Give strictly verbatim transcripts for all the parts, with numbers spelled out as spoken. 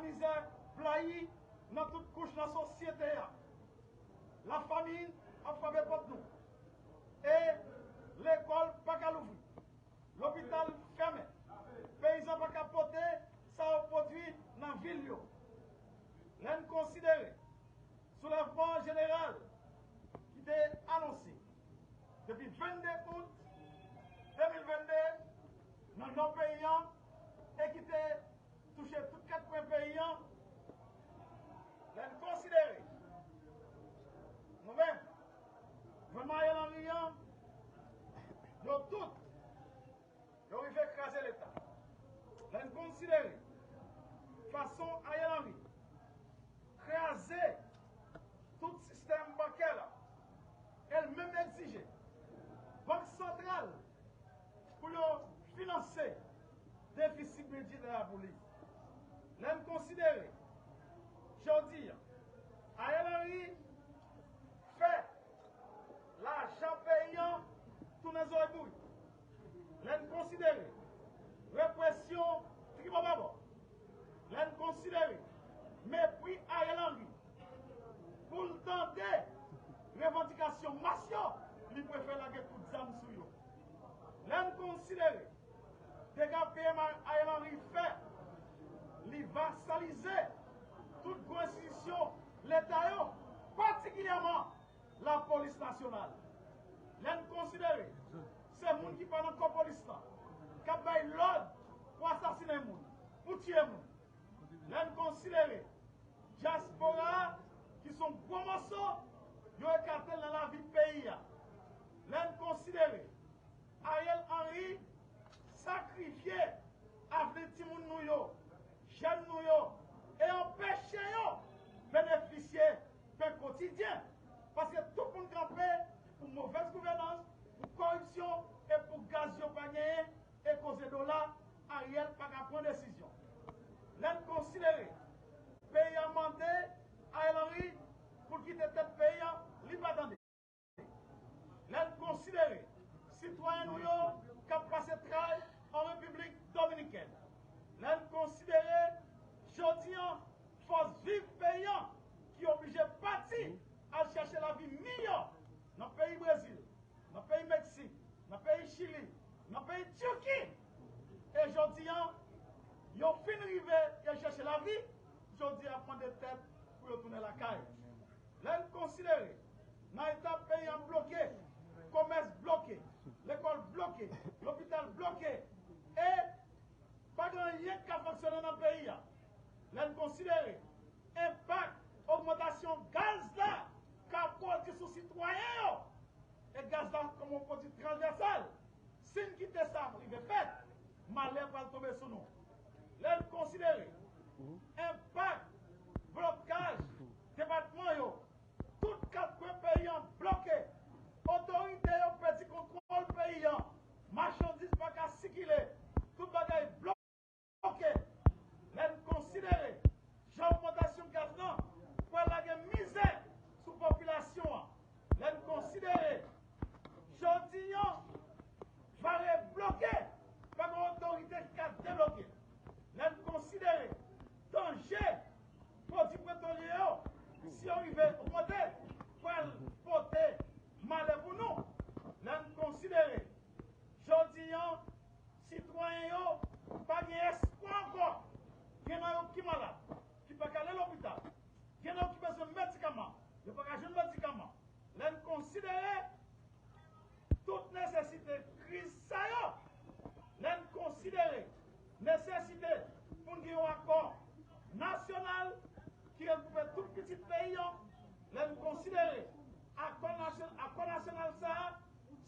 mizè blayi nan tout kouch nan sosyete a. Lafamin ap frape pòt nou. E lekòl pa ka louvri. Lopital fèmen. Peyizan pa ka pote sa yo pwodui nan vil yo. Lè n konsidere soulèvman jeneral ki te anonse depi vennde out de mil vennde nan nò peyi a e ki te touche tout kat kwen peyi a, lè n konsidere nou menm, gouvènman Ariel Henry an, yo tout, yo rive kraze Leta. Lè n konsidere fason Ariel Henry kraze tout sistèm bankè la, e l menm egzije Bank Santral pou yo finanse defisi bidjetè a pou li. Lè n konsidere jodi a, Ariel Henry fè lajan peyi a tounen zo e bouyi. Lè n konsidere represyon tribò babò, lè n konsidere mepri Ariel Henry pou l tande revandikasyon mas yo, li prefere lage kout zam sou yo. Lè n konsidere dega P M Ariel Henry fè, li vasalize tout gwo enstitisyon Leta yo, patikilyèman Lapolis Nasyonal. Lè n konsidere se moun ki pa nan kò polis lan k ap bay lòd pou asasinen moun, pou tiye moun. Lè n konsidere dyaspora a ki se yon gwo mòso yo ekate l nan lavi peyi a. Lè n konsidere Ariel Henry sakrifye avni timoun nou yo, jèn nou yo, e anpeche yo benefisye pen kotidyen. Paske tout moun kanpe pou movèz gouvènans, pou kòripsyon e pou gaz yo pa genyen e koze dola, Ariel pa ka pran desizyon. Lè n konsidere peyi a mande Ariel Henry pou l kite tèt peyi a, li pa tande. Lè n konsidere sitwayen nou yo k ap pase tray an Repiblik Dominikèn, lè n konsidere jodi a fòs viv peyi a ki oblije pati al chèche lavi miyò nan peyi Brezil, nan peyi Meksik, nan peyi Chili, nan peyi Tiki. E jodi a, yo fin rive, y al chèche lavi, jodi a ap mande tèt pou yo tounen lakay. Lè n konsidere nan eta peyi a bloke, komès bloke, lekòl bloke, lopital bloke, e pa gen anyen k ka fonksyone nan peyi a. Lè n konsidere enpak ogmantasyon gaz la ka pwodui sou sitwayen yo, e gaz la kòm yon pwodui transvèsal, si n kite sa rive fèt, malè pral tonbe sou nou. Lè n konsidere enpak blokaj depatman yo, tout kat kwen peyi a bloke, otorite yo pèdi kontwòl peyi a, machandiz pa ka sikile, tout bagay bloke. Lè n konsidere jan ogmantasyon gaz lan pral lage mizè sou popilasyon an, lè n konsidere jodi a, Vare bloke, pa gen otorite ki ka debloke. Lè n konsidere danje pwodui petwolye yo, si yo rive ogmante, pral pote malè pou nou. Lè n konsidere jodi a, sitwayen yo pa gen espwa ankò. Gen nan yo ki malad, ki pa ka ale lopital. Gen nan yo ki bezwen medikaman, yo pa ka jwenn medikaman. Lè n konsidere tout nesesite kriz sa yo, lè n konsidere nesesite pou n gen yon akò nasyonal ki regwoupe tout pitit peyi a, lè n konsidere akò nasyon-, akò nasyonal sa a,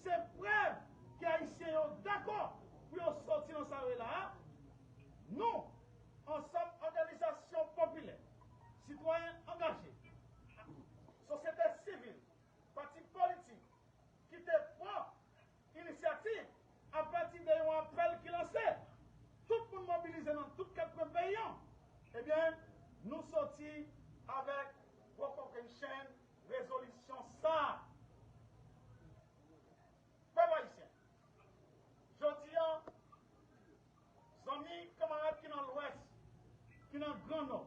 se prèv ke Ayisyen yo dakò pou yo soti nan sa yo ye la a. Nou, ansanm òganizasyon popilè, sitwayen angaje, sosyete sivil, pati politik ki te pran inisyativ apati de yon apèl ki lanse, tout moun mobilize nan tout kat kwen peyi a, ebyen, nou soti avèk recognition rezolisyon sa a. Pèp ayisyen, jodi a, zanmi, kanmarad ki nan Lwès, Ki nan Gran Nò,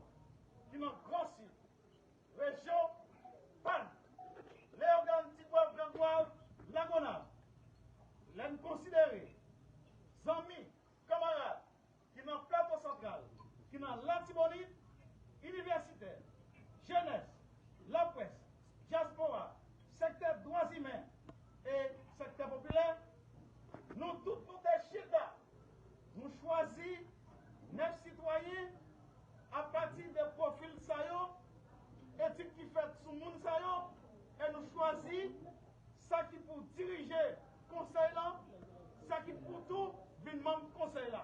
ki nan Gran Sid, rejyon pa n, Leyogàn, Tigwav, Gran Gwav, Lagonav, lè n konsidere zanmi, kanmarad ki nan Plato Santral, ki nan Latibonit, inivèsitè, jenès, laprès, dyaspora, sektè dwa imen e sektè popilè, nou tout nou te chita, nou chwazi nèf sitwayen apati de pwofil sa yo, etid ki fèt sou moun sa yo, e nou chwazi sa ki pou dirije konsèy lan, sa ki pou tou vin manm konsèy la.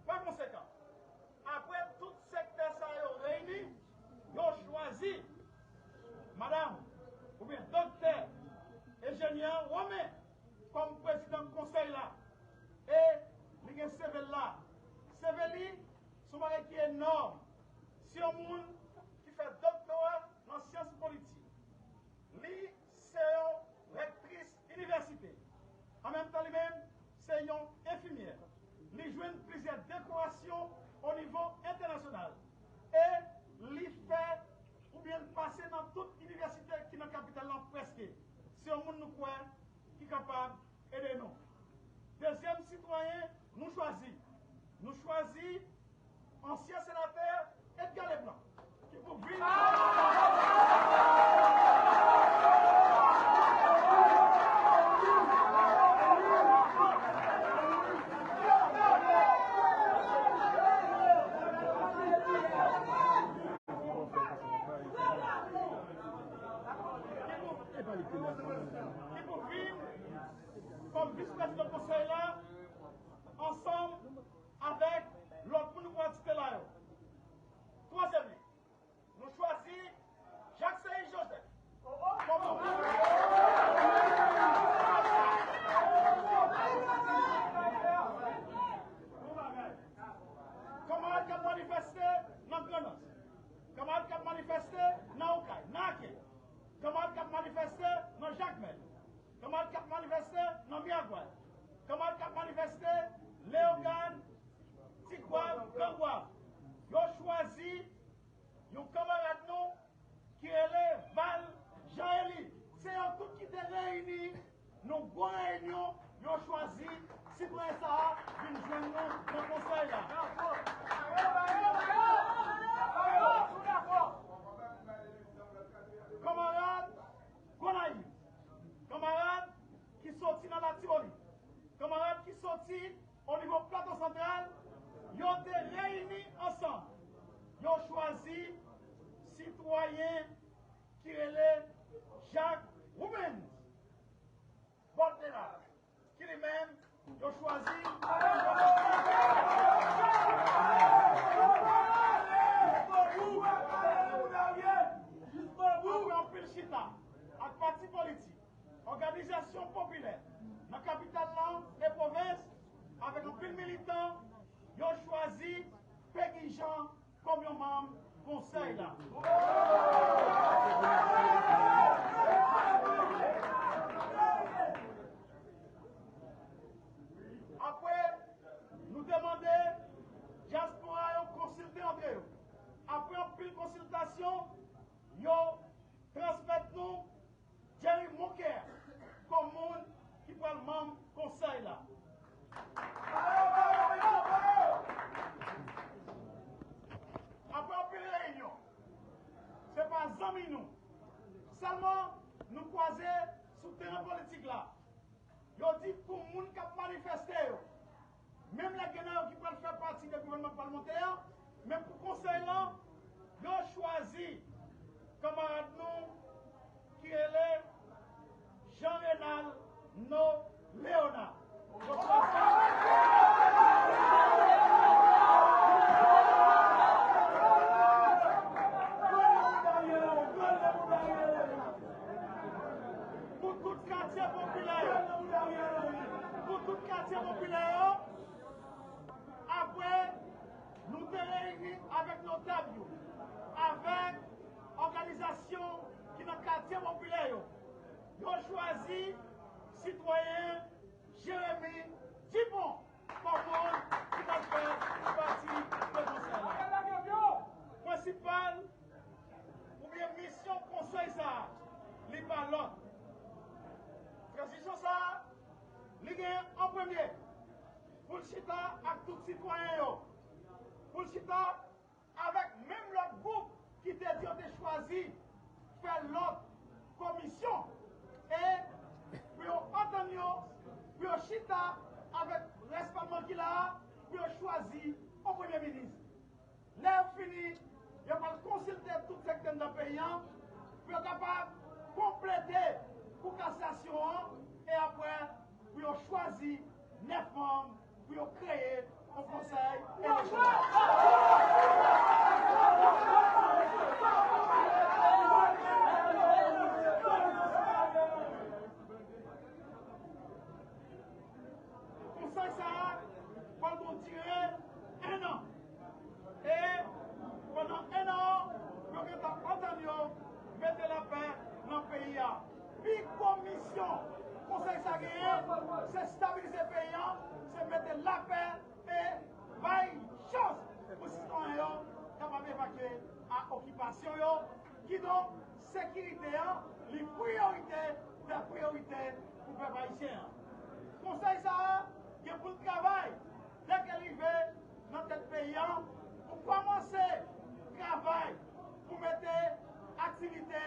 Pa konsekan, apre tout sektè sa yo reyini, yo chwazi madanm oubyen doktè Eugenia Romain kòm prezidan konsèy la. E li gen seve l la. Seve li se yon bagay ki enòm. Se yon moun ki fè doktora nan syans politik. Li se yon rektris inivèsite. An menm tan, li menm, se yon enfimyè. Li jwenn plizyè dekorasyon o nivo entènasyonal. E li fè oubyen l pase nan tout inivèsite ki nan kapital lan prèske. Se yon moun nou kwè ki kapab ede nou. Dezyèm sitwayen nou chwazi, nou chwazi ansyen senatè Edgar Leblanc, ki pou vin. Ki pou vin kòm vis prezidan konsèy la, ansanm avèk lòt moun nou pral site la yo. Twazyèm li, nou chwazi Jacques Seyis Joseph kòm kanmarad k ap manifeste nan Grandans, kanmarad k ap manifeste nan Okay, nan Aken, kanmarad k ap manifeste nan Jakmèl, kanmarad k ap manifeste nan Miragwàn, kanmarad k ap manifeste Leyogàn, Tigwav, Grangwav. Yo chwazi yon kanmarad nou ki rele Val Jean Élie. Se yo tout ki te reyini nan gwo reyinyon, yo chwazi sitwayen sa a vin jwenn nou nan konsèy la. Kanmarad Gonayiv, kanmarad ki soti nan Latibonit, kanmarad ki soti o nivo Plato Santral, yo te reyini ansanm. Yo chwazi sitwayen ki rele Jacques Rubens Boltena, ki li menm, yo chwazi. Apre anpil chita ak pati politik, òganizasyon popilè nan kapital lan e pwovens, avèk anpil militan, yo chwazi Peggy Jean kòm yon manm konsèy la. Apre, nou te mande dyaspora yo konsilte antre yo. Apre anpil konsiltasyon, yo transmèt nou Jerry Moncaire kòm moun ki pral manm konsèy la. Apre anpil reyinyon, se pa zanmi nou sèlman nou kwaze sou teren politik la. Yo di pou moun k ap manifeste yo, menm lè gen nan yo ki pral fè pati de gouvènman k pral monte an, men pou konsèy lan, yo chwazi kanmarad nou ki rele Jean Renald No Léonard. Pou tout katye popilè yo, pou tout katye popilè yo, apre nou te reyini avèk notab yo, avèk òganizasyon ki nan katye popilè yo, yo chwazi sitwayen Jérémy Dupont kòm moun ki pral fè pati de konsèy la. ak tout sitwayen yo pou l chita avèk menm lòt gwoup ki te di yo te chwazi fè lòt komisyon e pou yo antann yo, pou yo chita avèk rès palman ki la a, pou yo chwazi yon premye minis. Lè yo fini, yo pral konsilte tout sektè nan peyi an pou yo kapab konplete kou kasasyon an e apre pou yo chwazi nèf manm pou yo kreye yon konsèy elektoral. Konsèy sa a pral gon dire en an. E pandan en an, yo gentan antann yo mete lapè nan peyi a. Pi gwo misyon konsèy sa genyen, se stabilize peyi an, se mete lapè e bay chans pou sitwayen yo kapab evakye a okipasyon yo. Kidonk, sekirite an, li priyorite dè priyorite pou pèp ayisyen an. Konsèy sa a gen pou l travay dèke l rive nan tèt peyi an pou kòmanse travay pou mete aktivite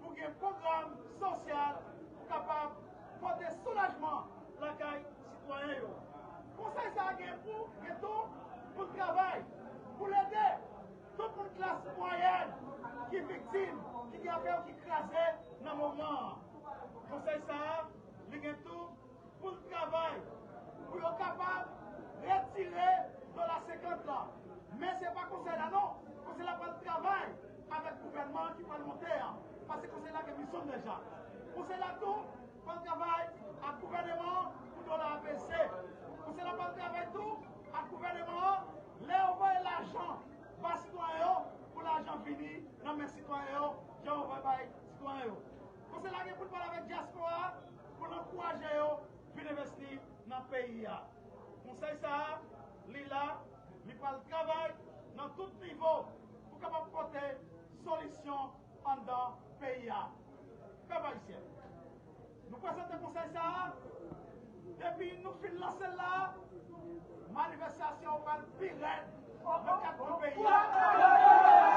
pou gen pwogram sosyal pou kapab pote soulajman lakay sitwayen yo. Konsèy sa a gen pou, gen tou, pou l travay pou l ede tout moun klas mwayèn ki viktim, ki gen afè yo ki kraze nan moman an. Konsèy sa a, li gen tou pou l travay pou yo kapab retire dola senkant la. Men se pa konsèy la non. Konsèy la pral travay avèk gouvènman ki pral monte an. Paske konsèy la gen misyon l deja. Konsèy la tou pral travay ak gouvèneman an pou dola a bese. Konsèy la pral travay tou ak gouvèneman an lè yo voye lajan ba sitwayen yo pou lajan vini nan men sitwayen yo jan yo voye bay sitwayen yo. Konsèy la gen pou l pale avèk dyaspora a pou l ankouraje yo vin envesti nan peyi a. Konsèy sa a, li la, li pral travay nan tout nivo pou kapab pote solisyon anndan peyi a. Pèp ayisyen, nou prezante konsèy sa a, depi nou fin lanse l la, manifestasyon pral pi rèd nan kat kwen peyi a.